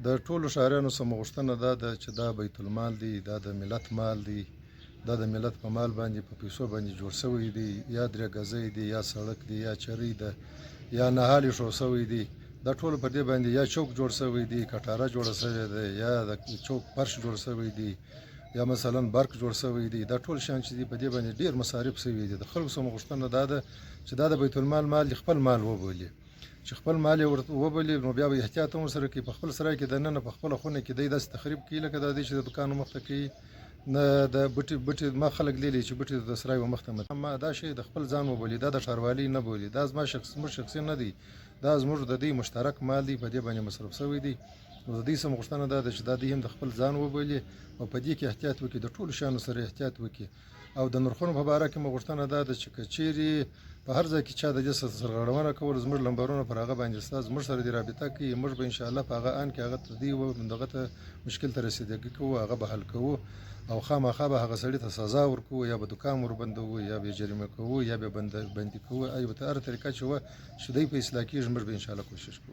د ټولو ښاریانو څخه مو غوښتنه دا ده چې دا بیت المال دی، دا د ملت مال دی، دا د ملت په مال باندې په پیسو باندې جوړ شوی دی، یا درې ګزۍ دی، یا سړک دی، یا چرۍ ده، یا نهال ایښو شوی دی. دا ټول په دې باندې یا چوک جوړ شوی دی، کټاره جوړه شوې ده، یا د چوک فرش جوړ شوی دی، یا مثلا برق جوړ شوی دی. دا ټول شیان چې دي په دې باندې ډیر مصارف شوي دي. د خلکو څخه مو غوښتنه دا ده چې دا د بیت المال مال دی، خپل مال وبولي. چې خپل مال یې ورته وبولي نو بیا به احتیاط هم ورسره کوي. په خپل سرای کې دننه په خپله خونه کې دی داسې تخریب کوي لکه دا دی چې د دوکان مخته کوي. نه د بوټي بوټي ما خلک لیدلي چې بوټي د سرای مخته مت ما دا شی د خپل ځان وبولي، دا د ښاروالۍ نه بولي. دا زما شخص زموږ شخصي نه دی، دا زموږ د دې مشترک مال دی، په دې باندې مصرف شوی دی. نو د دې سم غوښتنه دا ده چې دا دی هم د خپل ځان وبولي او په دې کې احتیاط وکړي، د ټولو شیانو سره احتیاط وکړي. او د نرخونو په باره کې مو غوښتنه دا ده چې که چیرې په هر ځای کې چا د دې سره سرغړونه کول، زموږ لمبرونه پر هغه باندې شته، زموږ سره دې رابطه کوي. موږ به انشاءالله په هغه آن کې هغه ته دی دغه ته مشکل ته رسیدګي کوو، هغه به حل کوو او خامخا به هغه سړي ته سزا ورکوو، یا به دوکان وربندوو، یا به یې جریمه کوو، یا به بندي کوو. ایو ته هره طریقه چې وه چې دی په اصلاح کېږي، موږ به انشاءالله کوشش کوو.